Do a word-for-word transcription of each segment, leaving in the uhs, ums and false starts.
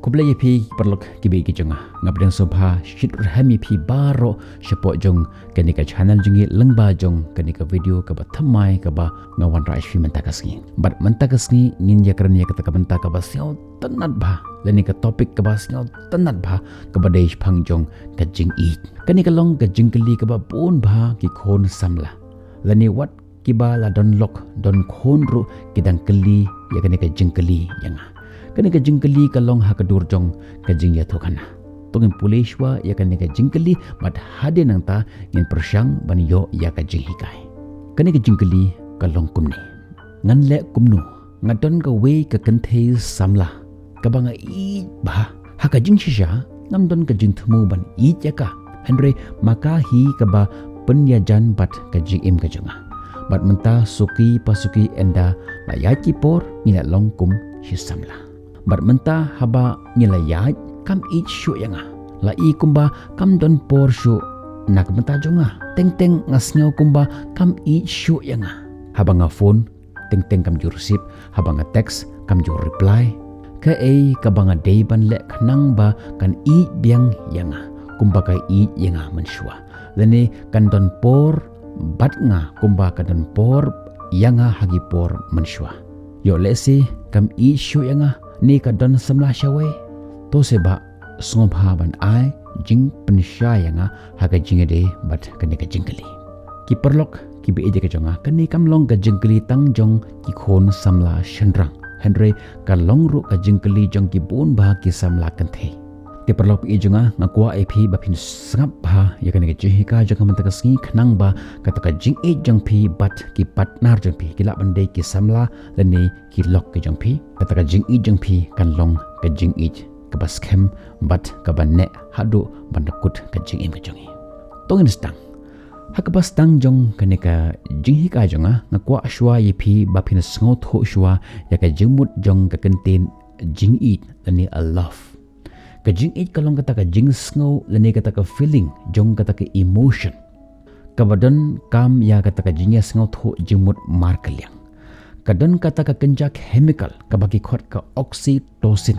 Khublei ïa phi paralok kiba ïeit ki jong nga. Nga pdiang sngewbha shitrhem ïa phi baroh shapoh jong kane ka channel jong ngi lyngba jong kane ka video kaba thymmai kaba nga wanrah ïa phi mynta ka sngi. Bad mynta ka sngi ngin ïakren ïa kata ka bynta kaba sngewtynnat bha lane ka topic kaba sngewtynnat bha kaba dei shaphang jong ka jingïeit. Kane ka long ka jingkylli kaba bun bha ki khun samla lane wat kiba la don lok don khun ruh ki dang kylli ïa kane ka jingkylli ïa nga. Kane ka jingkylli ka long ha ka dur jong ka jingïathuhkhana. To ngin pule shuwa ïa kane ka jingkylli bad hadien nangta ngin pyrshang ban ïoh ïa ka jinghikai. Kane ka jingkylli ka long kumne: Ngan leh kumno? Nga don kawei ka kynthei samla kaba nga ïeit bha. Ha ka jingshisha ngam don ka jingthmu ban ïeit ïa ka, hynrei ma ka hi kaba pynïajan bad ka jingim ka jong nga. Bad mynta suki pa suki ynda la ïaid ki por ngi la long kum shi samla. Bad mynta haba ngi la ïaid kam ïeit shuh ïa nga. La i kumba kam don por shuh na ka bynta jong nga. Teng teng nga sngew kumba kam ïeit shuh ïa nga. Haba nga phone teng teng kam ju receive, haba nga text kam ju reply. Kaei kaba nga dei ban leh khnang ba kan ïeit biang ïa nga kumba ka ïeit ïa nga mynshuwa, lane kan don por bad nga kumba ka don por ïa nga ha ki por mynshuwa? Ïoh lehse kam ïeit shuh ïa nga ne ka don samla shawei? To se ba sngewbha ban ai jingpynshai ïa nga ha ka jingïadei bad kane ka jingkylli. Ki paralok kiba ïeit ka jong nga, kane kam long ka jingkylli tang jong ki khun samla shynrang, hynrei ka long ruh ka jingkylli jong ki bun bha ki samla kynthei. Te paralok ïeit jong nga, nga kwah ïa phi ba phin sngap bha ïa kane ka jinghikai jong nga mynta ka sngi khnang ba kata ka jingïeit jong phi bad ki partner jong phi, ki lah ban dei ki samla lane ki lok ki jong phi, kata ka jingïeit jong phi kan long ka jingïeit kaba skhem bad kaba neh haduh ban da kut ka jingim ka jong ngi. To ngin sdang. Ha kaba sdang jong kane ka jinghikai jong nga, nga kwah shuwa ïa phi ba phin sngewthuh shuwa ïa ka jingmut jong ka kyntien jingïeit lane a love. Ka jingïeit ka long kata ka jingsngew lane kata ka feeling jong kata ka emotion kaba don kam ïa kata ka jingïasngewthuh jingmut markylliang. Ka don kata ka kynja chemical kaba ki khot ka oxytocin.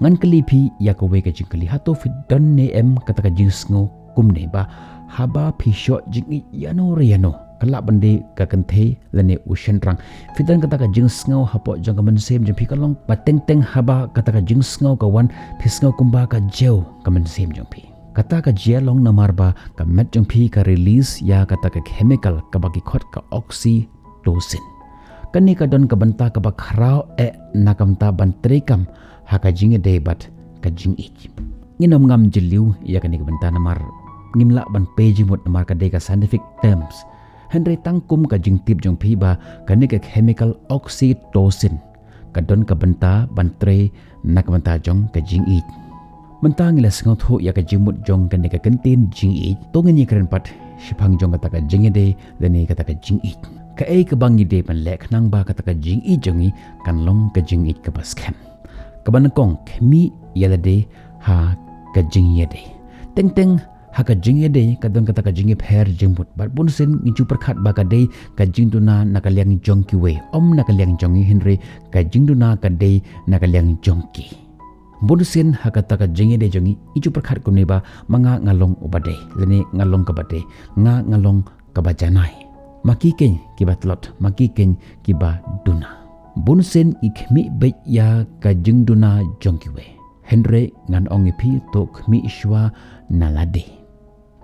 Ngan kylli phi ïa kawei ka jingkylli, hato phi don ne em kata ka jingsngew kumne ba haba phi shoh jingïeit ïano re ïano, ka lah ban dei ka kynthei lane u shynrang, phi don kata ka jingsngew hapoh jong ka mynsiem jong phi, ka long ba teng teng haba kata ka jingsngew ka wan phi sngew kumba ka jew ka mynsiem jong phi. Kata ka jia long namar ba ka met jong phi ka release ïa kata ka chemical kaba ki khot ka oxytocin. Kane ka don ka bynta kaba khraw eh na ka bynta ban treikam ha ka jingïadei bad ka jingïeit. Ngin ym ngam jylliew ïa kane ka bynta namar ngim lah ban peit jingmut namar ka dei ka scientific terms. Hynrei tang kum ka jingtip jong phi ba kane ka chemical oxytocin ka don ka bynta ban trei na ka bynta jong ka jingïeit. Mynta ngi la sngewthuh ïa ka jingmut jong kane ka kyntien jingïeit, to ngin ïakren pat shaphang jong kata ka jingïadei lane kata ka jingïeit. Kaei kaba ngi dei ban leh khnang ba kata ka jingïeit jong ngi kan long ka jingïeit kaba skhem? Kaba nyngkong, khmih ïa lade ha ka jingïadei. Teng teng ha ka jingïadei ka don kata ka jingïapher jingmut bad bunsien ngi ju pyrkhat ba ka dei ka jingduna na ka liang jong kiwei, ym na ka liang jong ngi, hynrei ka jingduna ka dei na ka liang jong ki. Bunsien ha kata ka jingïadei jong ngi, ngi ju pyrkhat kumne ba ma nga nga long uba dei lane nga long kaba dei, nga nga long kaba janai. Ma ki keiñ kiba tlot, ma ki keiñ kiba duna. Bunsien ngi khmih beit ïa ka jingduna jong kiwei. Hynrei ngan ong ïa phi, to khmih shuwa na lade.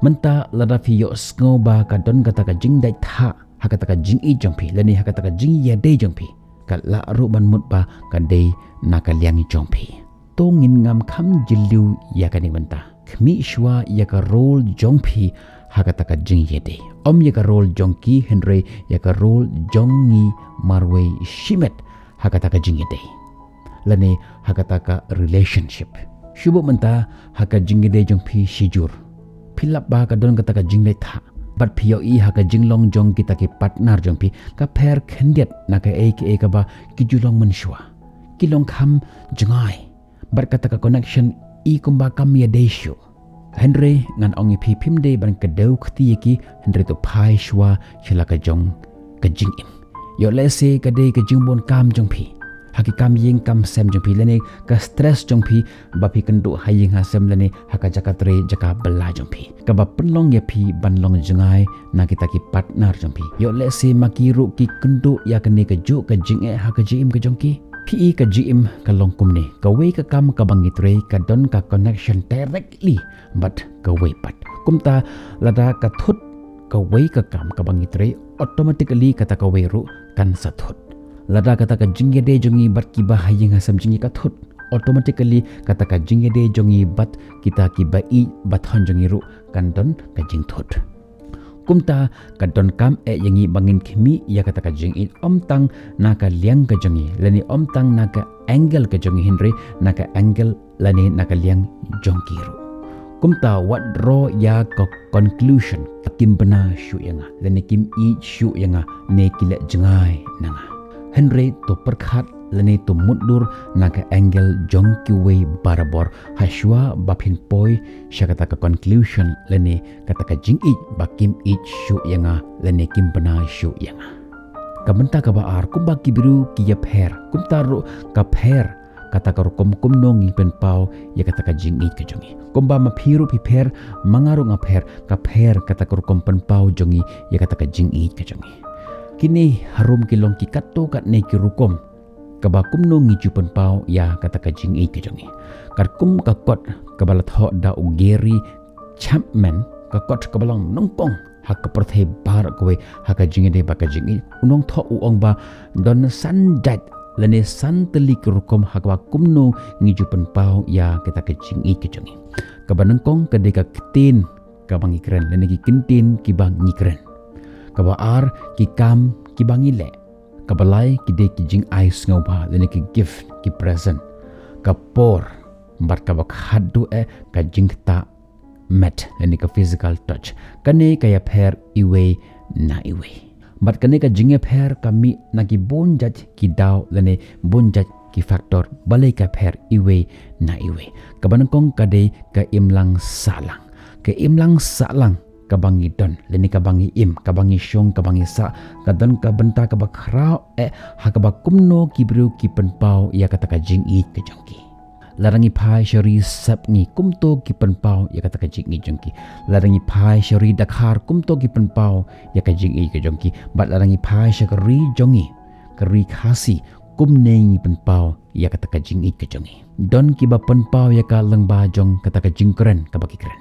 Mynta lada phi ïohsngew ba ka don kata ka jingdait thah ha kata ka jingïeit jong phi lane ha kata ka jingïadei jong phi, ka lah ruh ban mut ba ka dei na ka liang jong phi. To ngin ngam kham jylliew ïa kane mynta. Khmih shuwa ïa ka role jong phi ha kata ka jingïadei. Ym ïa ka role jong ki, hynrei ïa ka role jong ngi marwei shimet ha kata ka jingïadei lane ha kata ka relationship. Shu buh mynta ha ka jingïadei jong phi shijur, phi lap ba ka don kata ka jingdait thah bad phi ïohi ha ka jinglong jong kita ki partner jong phi ka pher khyndiat na kaei kaei kaba ki ju long mynshuwa. Ki long kham jngai bad kata ka connection i kumba kam ïadei shuh. Hynrei ngan ong ïa phi, phim dei ban kdew kti ïa ki, hynrei to phai shuwa sha la ka jong ka jingim. Ïoh lehse ka dei ka jingbun kam jong phi, ha ki kam ïing kam sem jong phi, lane ka stress jong phi ba phi kynduh ha ïing ha sem lane ha ka jaka trei jaka bylla jong phi, kaba pynlong ïa phi ban long jngai na kita ki partner jong phi. Ïoh lehse ma ki ruh ki kynduh ïa kane kajuh ka jingeh ha ka jingim ka jong ki. Phi i ka jingim ka long kumne, kawei ka kam kaba ngi trei ka don ka connection directly bad kawei pat. Kumta lada ka thut kawei ka kam kaba ngi trei, automatically kata kawei ruh kan sa thut. Lada kata ka jingïadei jong ngi bad kiba ha ïing ha sem jong ngi ka thut, automatically kata ka jingïadei jong ngi bad kita kiba ïeit ba thon jong ngi ruh kan don ka jingthut. Kumta ka donkam eh ïa ngi ba ngin khmih ïa kata ka jingïeit, ym tang na ka liang ka jong ngi lane ym tang na ka angle ka jong ngi, hynrei na ka angle lane na ka liang jong ki ruh. Kumta wat roi ïa ka conclusion ba kim bna shuh ïa nga lane kim ïeit shuh ïa nga ne ki leh jngai na nga. Hynrei to pyrkhat lane to mutdur na ka angle jong kiwei barabor ha shuwa ba phin poi sha kata ka conclusion lane kata ka jingïeit ba kim ïeit shuh ïa nga lane kim bna shuh ïa nga. Ka bynta kaba ar, kumba ki briew ki ïapher, kumta ruh ka pher kata ka rukom kumno ngi pynpaw ïa kata ka jingïeit ka jong ngi. Kumba ma phi ruh phi pher, ma nga ruh nga pher, ka pher kata ka rukom pynpaw jong ngi ïa kata ka jingïeit ka jong ngi. Kine harum ki long ki katto katne ki rukom kaba kumno ngi ju pynpaw ïa kata ka jingïeit ka jong ngi. Katkum ka kot kaba la thoh da u Gary Chapman, ka kot kaba long nyngkong ha ka pyrthei baroh kawei ha ka jingïadei bad ka jingïeit. U nongthoh u ong ba don san jait lane san tylli ki rukom ha kaba kumno ngi ju pynpaw ïa kata ka jingïeit ka jong ngi. Kaba nyngkong ka dei ka ktien kaba ngi kren lane ki kyntien kiba ngi kren. Kaba ar ki kam kiba ngi leh. Kaba lai ki dei ki jingai sngewbha lane ki gift, ki present. Ka por, bad kaba khatduh eh ka jingktah met lane ka physical touch. Kane ka ïapher iwei na iwei. Bad kane ka jingïapher ka mih na ki bun jait ki daw lane bun jait ki factor, balei ka pher iwei na iwei. Kaba nyngkong ka dei ka imlang sahlang. Ka imlang sahlang kaba ngi don lane kaba ngi im, kaba ngi shong, kaba ngi sah, ka don ka bynta kaba khraw eh ha kaba kumno ki briew ki pynpaw ïa kata ka jingïeit ka jong ki. Lada ngi phai sha ri sepngi, kumto ki pynpaw ïa kata ka jingïeit jong ki. Lada ngi phai sha ri dkhar, kumto ki pynpaw ïa ka jingïeit ka jong ki. Bad lada ngi phai sha ka ri jong ngi, ka ri Khasi, kumne ngi pynpaw ïa kata ka jingïeit ka jong ngi. Don kiba pynpaw ïa ka lyngba jong kata ka jingkren kaba ki kren.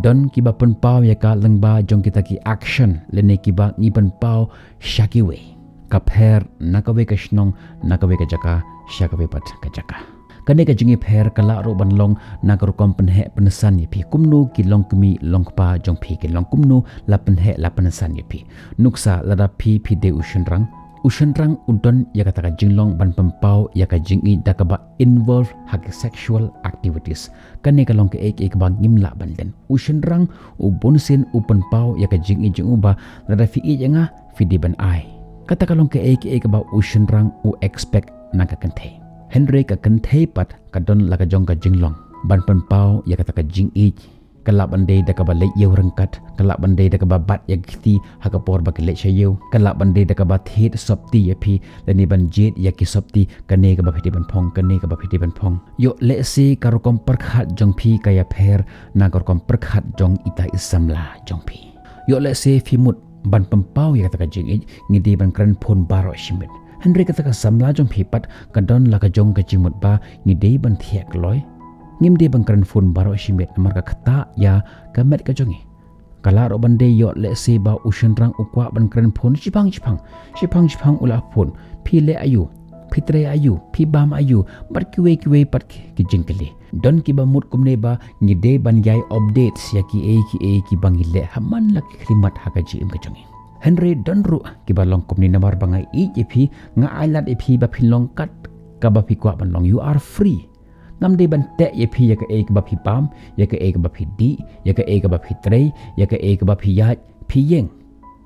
Don kiba pynpaw ïa ka lyngba jong kita ki action lane kiba ngi pynpaw sha kiwei. Ka pher na kawei ka shnong, na kawei ka jaka sha kawei pat ka jaka. Kane ka jingïapher ka lah ruh ban long na ka rukom pynheh pynsan ïa phi, kumno ki longkmie longkpa jong phi ki long, kumno la pynheh la pynsan ïa phi. Nuksa, lada phi phi dei u shynrang, u shynrang u don ïa kata ka jinglong ban pynpaw ïa ka jingïeit da kaba involve ha ki sexual activities. Kane ka long kaei kaei kaba ngim lah ban len. U shynrang u bunsien u pynpaw ïa ka jingïeit jong u ba lada phi ïeit ïa nga, phi dei ban ai. Kata ka long kaei kaei kaba u shynrang u expect na ka kynthei. Hynrei ka kynthei pat ka don la ka jong ka jinglong ban pynpaw ïa kata ka jingïeit. Ka lah ban dei da kaba leit ïew ryngkat, ka lah ban dei da kaba bat ïa ka kti ha ka por ba ki leit sha ïew, ka lah ban dei da kaba thied sopti ïa phi lane ban jied ïa ki sopti, kane kaba phi dei ban phong, kane kaba phi dei ban phong. Ïoh lehse ka rukom pyrkhat jong phi ka ïapher na ka rukom pyrkhat jong ita i samla jong phi. Ïoh lehse phi mut ban pynpaw ïa kata ka jingïeit ngi dei ban kren phone baroh shi miet. Hynrei kata ka samla jong phi pat ka don la ka jong ka jingmut ba ngi dei ban thiah kloi. Ngim dei ban kren phone baroh shi miet namar ka ktah ïa ka met ka jong ngi. Ka lah ruh ban dei, ïoh lehse ba u shynrang u kwah ban kren phone shiphang shiphang. Shiphang shiphang u la phone. Phi leh aïu? Phi trei aïu? Phi bam aïu? Bad kiwei kiwei pat ki jingkylli. Don kiba mut kumne ba ngi dei ban ïai update ïa kiei kiei kiba ngi leh ha man la ki khyllipmat ha ka jingim ka jong ngi. Hynrei don ruh kiba long kumne namar ba nga ïeit ïa phi, nga ailad ïa phi ba phin long kat kaba phi kwah ban long. You are free. Ngam dei ban teh ïa phi ïa kaei kaba phi bam, ïa kaei kaba phi dih, ïa kaei kaba phi trei, ïa kaei kaba phi ïaid phi ïeng.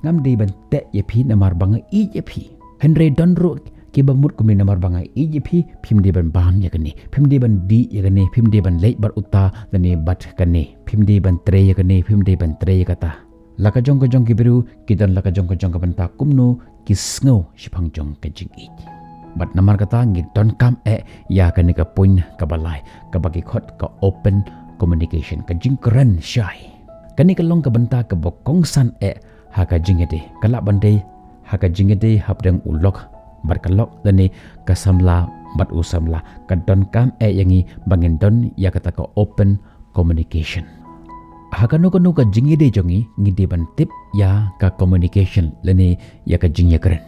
Ngam dei ban teh ïa phi namar ba nga ïeit ïa phi. Hynrei don ruh kiba mut kumne namar ba nga ïeit ïa phi, phim dei ban bam ïa kane, phim dei ban dih ïa kane, phim dei ban leit bad uta lane bad kane, phim dei ban trei ïa kane, phim dei ban trei ïa kata. La ka jong ka jong ki briew ki don la ka jong ka jong ka bynta kumno ki sngew shaphang jong ka jingïeit. Bad namar kata ngi donkam eh ïa kane ka point kaba lai, kaba ki khot ka open communication, ka jingkren shai. Kane ka long ka bynta kaba kongsan eh ha ka jingïadei. Ka lah ban dei ha ka jingïadei hapdeng u lok bad ka lok lane ka samla bad u samla. Ka donkam eh ïa ngi ba ngin don ïa kata ka open communication. Ha kano kano ka jingïadei jong ngi, ngi dei ban tip ïa ka communication lane ïa ka jingïakren.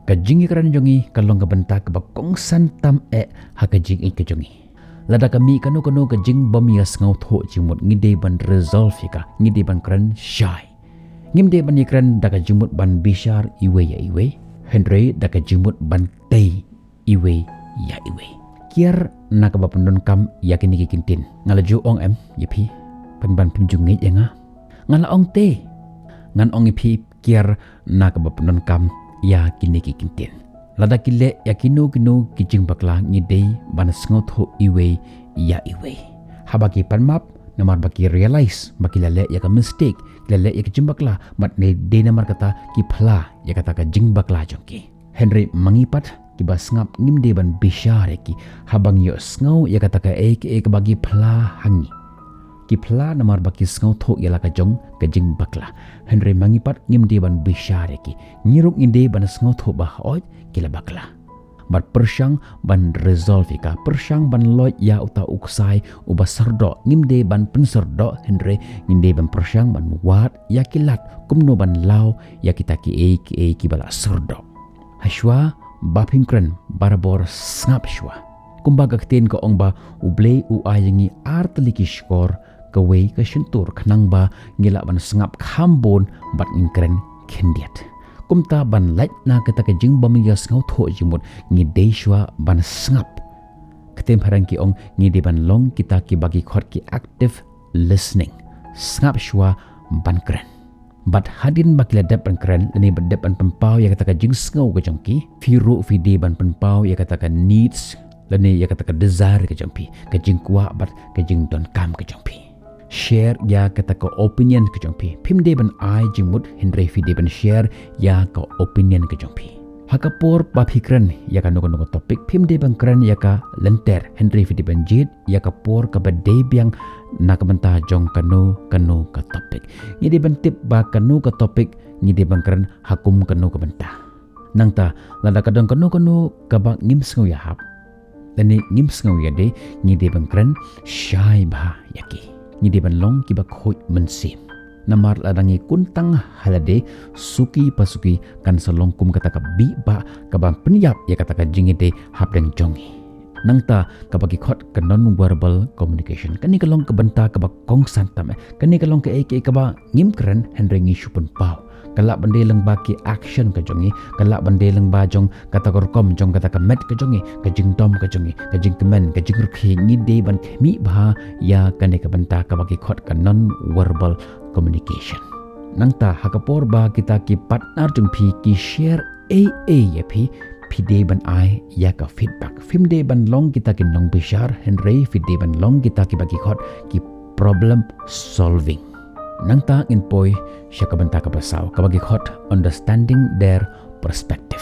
Ka jingïakren jong ngi ka long ka bynta kaba kongsan tam eh ha ka jingïeit ka jong ngi. Lada ka mih kano kano ka jingbym ïasngewthuh jingmut, ngi dei ban resolve ïa ka, ngi dei ban kren shai. Ngim dei ban ïakren da ka jingmut ban bishar iwei ïa iwei, hynrei da ka jingmut ban tei iwei ïa iwei. Kiar na kaba pyndonkam ïa kine ki kyntien, nga la ju ong em ïa phi, pynban phim ju ngeit ïa nga? Nga la ong te, ngan ong ïa phi kiar na kaba pyndonkam ïa kine ki kyntien. Lada ki leh ïa kino kino ki jingbakla, ngi dei ban sngewthuh iwei ïa iwei. Haba ki pan map, namar ba ki realize ba ki la leh ïa ka mistake, ki la leh ïa ka jingbakla, bad ne dei namar kata ki phla ïa kata ka jingbakla jong ki. Hynrei ma ngi pat kiba sngap, ngim dei ban bishar ïa ki haba ngi ïohsngew ïa kata kaei kaei kaba ki phla ha ngi. Ki phla namar ba ki sngewthuh ïa la ka jong ka jingbakla. Hynrei ma ngi pat ngim dei ban bishar ïa ki. Ngi ruh ngi dei ban sngewthuh ba hooid ki la bakla. Bad pyrshang ban resolve ïa ka, pyrshang ban loit ïa uta u ksai uba syrdoh. Ngim dei ban pynsyrdoh, hynrei ngim dei ban pyrshang ban wad ïa ki lad kumno ban law ïa kita kiei kiei kiba la syrdoh. Hashwa ba phin kren, barabor sngap shwa. Kumba ka ktien ka ong ba U Blei u ai ïa ngi ar tylli ki shkor, kawei ka shyntur, khnang ba ngi lah ban sngap kham bun bad ngin kren khyndiat. Kumta ban lait na kata ka jingbym ïasngewthuh jingmut, ngi dei shwa ban sngap. Ka ktien phareng ki ong ngi dei ban long kita kiba ki khot ki active listening. Sngap shwa ban kren. Bad hadien ba ki la dep ban kren lane ba dep ban pynpaw ïa kata ka jingsngew ka jong ki, phi ruh phi dei ban pynpaw ïa kata ka needs lane ïa kata ka desire ka jong phi, ka jingkwah bad ka jingdonkam ka jong phi. Share ïa kata ka opinion ka jong phi. Phim dei ban ai jingmut, hynrei phi dei ban share ïa ka opinion ka jong phi. Ha ka por ba phi kren ïa kano kano ka topic, phim dei ban kren ïa ka lynter, hynrei phi dei ban jied ïa ka por kaba dei biang na ka bynta jong kano kano ka topic. Ngi dei ban tip ba kano ka topic ngi dei ban kren ha kum kano ka bynta. Nangta, lada ka don kano kano kaba ngim sngew ïahap lane ngim sngew ïadei, ngi dei ban kren shai bha ïa ki. Ngi dei ban long kiba khuid mynsiem. Namar lada ngi kyntang ha lade, suki pa suki kan sa long kum kata ka bih bah kaba pynïap ïa kata ka jingïadei hapdeng jong ngi. Nangta kaba ki khot ka non-verbal communication. Kane ka long ka bynta kaba kongsan tam eh. Kane ka long kaei kaei kaba ngim kren, hynrei ngi shu pynpaw. Ka lah ban dei lyngba ki action ka jong ngi, ka lah ban dei lyngba jong kata ka rukom jong kata ka met ka jong ngi, ka jingdom ka jong ngi, ka jingkmen, ka jingrkhie. Ngi dei ban khmih bha ïa kane ka bynta kaba ki khot ka non-verbal communication. Nangta ha ka por ba kita ki partner jong phi ki share ei ei ïa phi, phi dei ban ai ïa ka feedback. Phim dei ban long kita ki nongbishar, hynrei phi dei ban long kita kiba ki khot ki problem solving. Nangta ngin poi sha ka bynta kaba saw, kaba ki khot understanding their perspective.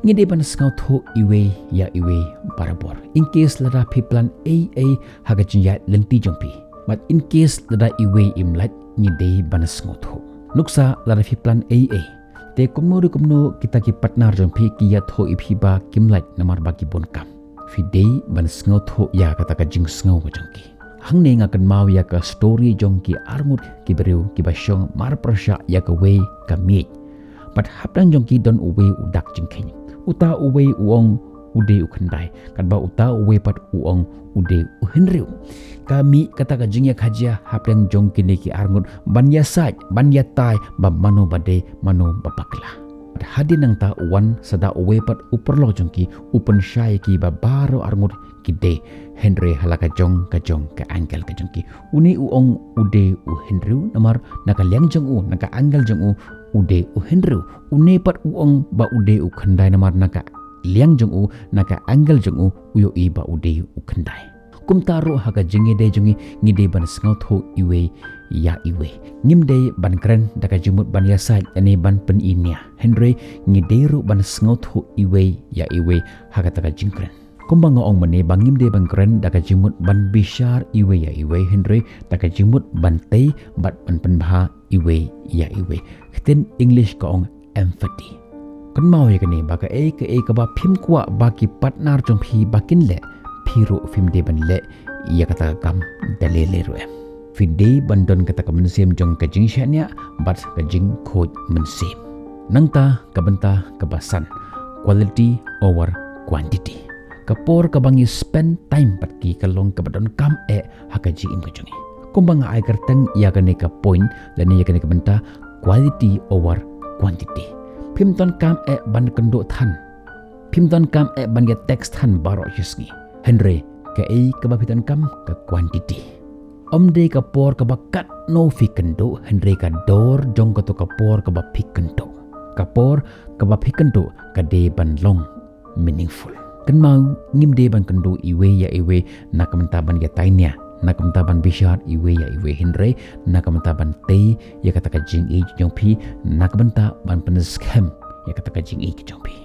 Ngi dei ban sngewthuh iwei ïa iwei barabor. In case lada phi plan ei ei ha ka jingïaid lynti jong phi, bad in case lada iwei im lait, ngi dei ban sngewthuh. Nuksa, lada phi plan ei ei, te kumno re kumno kita ki partner jong phi ki ïathuh ïa phi ba kim lait namar ba ki bun kam. Phi dei ban sngewthuh ïa kata ka jingsngew ka jong ki. Hangne nga kynmaw ïa ka story jong ki arngut ki briew kiba shong marpyrshah ïa kawei ka miej. Bad hapdeng jong ki don uwei u dak jingkheiñ. Uta uwei u ong u dei u khyndai, katba uta uwei pat u ong u dei u hynriew. Ka mih kata ka jingïakajia hapdeng jong kine ki arngut ban ïasaid, ban ïatai ba mano ba dei, mano ba bakla. Bad hadien nangta u wan sa da uwei pat u paralok jong ki, u pynshai ïa ki ba baroh arngut ki dei, hynrei ha la ka jong ka jong ka angle ka jong ki. Une u ong u dei u hynriew namar na ka liang jong u, na ka angle jong u, u dei u hynriew. Une pat u ong ba u dei u khyndai namar na ka liang jong u, na ka angle jong u, u ïohi ba u dei u khyndai. Kumta ruh ha ka jingïadei jong ngi, ngi dei ban sngewthuh iwei ïa iwei. Ngim dei ban kren da ka jingmut ban ïasaid lane ban pyni nia. Hynrei ngi dei ruh ban sngewthuh iwei ïa iwei ha kata ka jingkren. Kumba nga ong mynne ba ngim dei ban kren da ka jingmut ban bishar iwei ïa iwei, hynrei da ka jingmut ban tei bad ban pynbha iwei ïa iwei. Ktien English ka ong empathy. Kynmaw ïa kane ba kaei kaei kaba phim kwah ba ki partner jong phi ba kin leh, phi ruh phim dei ban leh ïa kata ka kam da lei lei ruh em. Phi dei ban don kata ka mynsiem jong ka jingshaniah bad ka jingkhuid mynsiem. Nangta ka bynta kaba san, quality over quantity. Ka por kaba ngi spend time bad ki ka long kaba donkam eh ha ka jingim ka jong ngi. Kumba nga ai kyrteng ïa kane ka point lane ïa kane ka bynta, quality over quantity. Phim donkam eh ban kynduh than, phim donkam eh ban ïa text than baroh shi sngi. Hynrei kaei kaba phi donkam, ka quantity. Ym dei ka por kaba katno phi kynduh, hynrei ka dor jong kato ka por kaba phi kynduh. Ka por kaba phi kynduh ka dei ban long meaningful. Kynmaw, ngim dei ban kynduh iwei ïa iwei na ka bynta ban ïatai nia, na ka bynta ban bishar iwei ïa iwei, hynrei na ka bynta ban tei ïa kata ka jingïeit jong phi, na ka bynta ban pynskhem ïa kata ka jingïeit jong phi.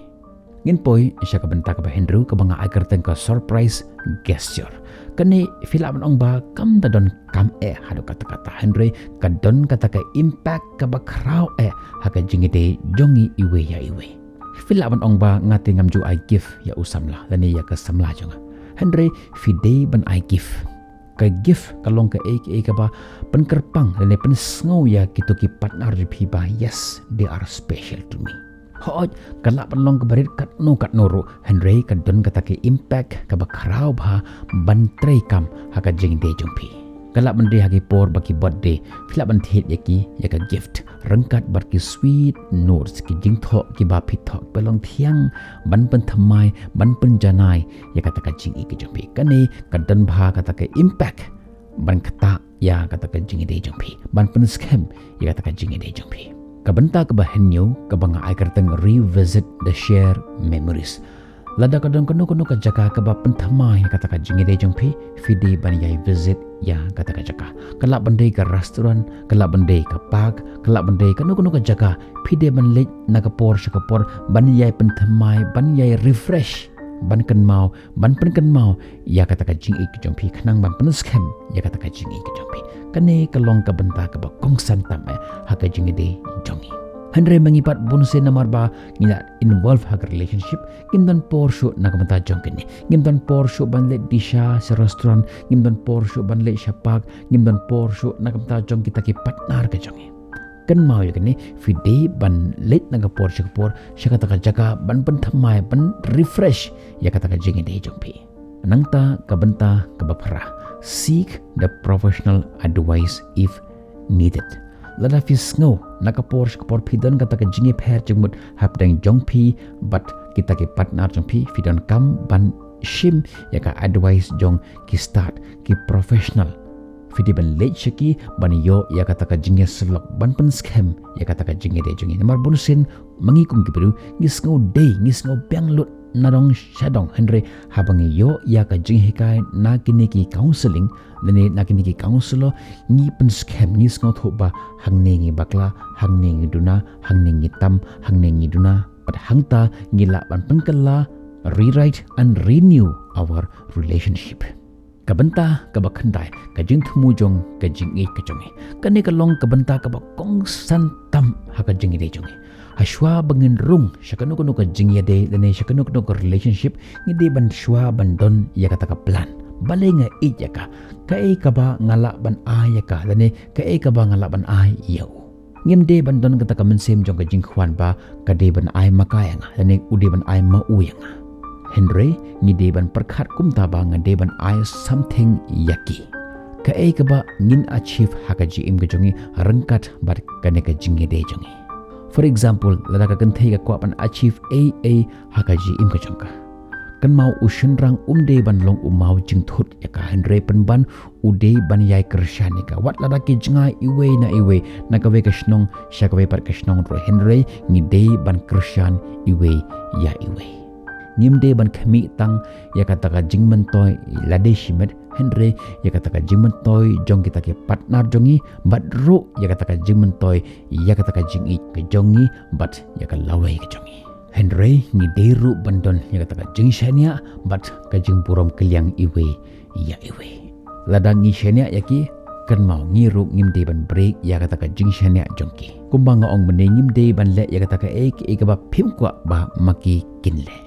Ngin poi sha ka bynta kaba hynriew kaba nga ai kyrteng ka surprise gesture. Kane phi lah ban ong ba kam da donkam eh haduh katta katta, hynrei ka don kata ka impact kaba khraw eh ha ka jingïadei jong ngi iwei ïa iwei. Phi lah ban ong ba nga te ngam ju ai gift ïa u samla lane ïa ka samla jong nga. Hynrei phi dei ban ai gift. Ka gift ka long kaei kaei kaba pynkyrpang lane pynsngew ïa kito ki partner jong phi ba yes, they are special to me. Hooid, ka lah ban long kaba rit katno katno ruh, hynrei ka don kata ka impact kaba khraw bha ban trei kam ha ka jingïadei jong phi. Ka lah ban dei ha ki por ba ki birthday, phi lah ban thied ïa ki ïa ka gift ryngkat bad ki sweet notes, ki jingthoh kiba phi thoh kiba long thiang, ban pynthymmai, ban pynjanai ïa kata ka jingïeit ka jong phi. Kane ka don bha kata ka impact ban ktah ïa kata ka jingïadei jong phi, ban pynskhem ïa kata ka jingïadei jong phi. Ka bynta kaba hynñiew kaba nga ai kyrteng revisit the shared memories. Lada ka don kano kano ka jaka kaba pynthymmai ïa kata ka jingïadei jong phi, phi dei ban ïai visit ïa kata ka jaka. Ka lah ban dei ka restaurant, ka lah ban dei ka park, ka lah ban dei kano kano ka jaka, phi dei ban leit na ka por sha ka por ban ïai pynthymmai, ban ïai refresh, ban kynmaw, ban pynkynmaw ïa kata ka jingïeit ka jong phi, khnang ban pynskhem ïa kata ka jingïeit ka jong phi. Kane ka long ka bynta kaba kongsan tam eh ha ka jingïadei jong ngi. Hynrei ma ngi pat bunsien namar ba ngi la involve ha ka relationship, ngim don por shuh na ka bynta jong kine. Ngim don por shuh ban leit disha sha restaurant, ngim don por shuh ban leit sha park, ngim don por shuh na ka bynta jong kita ki partner ka jong ngi. Kynmaw ïa kane, phi dei ban leit na ka por sha ka por sha kata ka jaka ban pynthymmai, ban refresh ïa kata ka jingïadei jong phi. Nangta ka bynta kaba phra, seek the professional advice if needed. Lada phi sngew na ka por sha ka por phi don kata ka jingïapher jingmut hapdeng jong phi bad kita ki partner jong phi, phi donkam ban shim ïa ka advice jong ki stad, ki professional. Phi dei ban leit sha ki ban ïoh ïa kata ka jingïasyllok, ban pynskhem ïa kata ka jingïadei jong ngi. Namar bunsien ma ngi kum ki briew ngi sngew dei, ngi sngew biang lut na dong sha dong, hynrei haba ngi ïoh ïa ka jinghikai na kine ki counselling lane na kine ki counsellor, ngi pynskhem, ngi sngewthuh ba hangne ngi bakla, hangne ngi duna, hangne ngi tam, hangne ngi duna, bad hangta ngi lah ban pynkylla, rewrite and renew our relationship. Ka bynta kaba khyndai, ka jingthmu jong ka jingïeit ka jong ngi. Kane ka long ka bynta kaba kongsan tam ha ka jingïadei jong ngi. Hashwa ba ngin rung sha kano kano ka jingïadei lane sha kano kano ka relationship, ngi dei ban shwa ban don ïa kata ka plan. Balei nga ïeit ïa ka? Kaei kaba nga lah ban ai ïa ka lane kaei kaba nga lah ban ai ïa u? Ngim dei ban don kata ka mynsiem jong ka jingkhwan ba ka dei ban ai ma ka ïa nga lane u dei ban ai ma u ïa nga. Hynrei ngi dei ban pyrkhat kumta ba nga dei ban ai something ïa ki. Kaei kaba ngin achieve ha ka jingim ka jong ngi ryngkat bad kane ka jingïadei jong ngi. For example, lada ka kynthei ka kwah ban achieve ei ei ha ka jingim ka jong ka, kynmaw u shynrang um dei ban long u maw jingthut ïa ka, hynrei pynban u dei ban ïai kyrshan ïa ka. Wat lada ki jngai iwei na iwei, na kawei ka shnong sha kawei pat ka shnong ruh, hynrei ngi dei ban kyrshan iwei ïa iwei. Ngim dei ban khmih tang ïa kata ka jingmyntoi lade shimet, hynrei ïa kata ka jingmyntoi jong kita ki partner jong ngi, bad ruh ïa kata ka jingmyntoi ïa kata ka jingïeit ka jong ngi bad ïa ka lawei ka jong ngi. Hynrei ngi dei ruh ban don ïa kata ka jingshaniah bad ka jingburom kylliang iwei ïa iwei. Lada ngi shaniah ïa ki, kynmaw ngi ruh ngim dei ban break ïa kata ka jingshaniah jong ki. Kumba nga ong mynne, ngim dei ban leh ïa kata kaei kaei kaba phim kwah ba ma ki kin leh.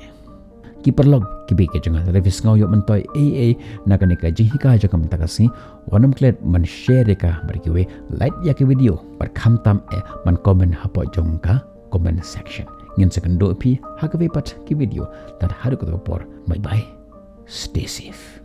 Ki paralok kiba ïeit ka jong nga, lada phi sngew ïoh myntoi ei ei na kane ka jinghikai jong nga mynta ka sngi, wat nym klet ban share ïa ka bad kiwei, like ïa ka video bad khamtam eh ban comment hapoh jong ka comment section. Ngin sa kynduh ïa phi ha kawei pat ka video. Tad haduh kato ka por, bye bye, stay safe.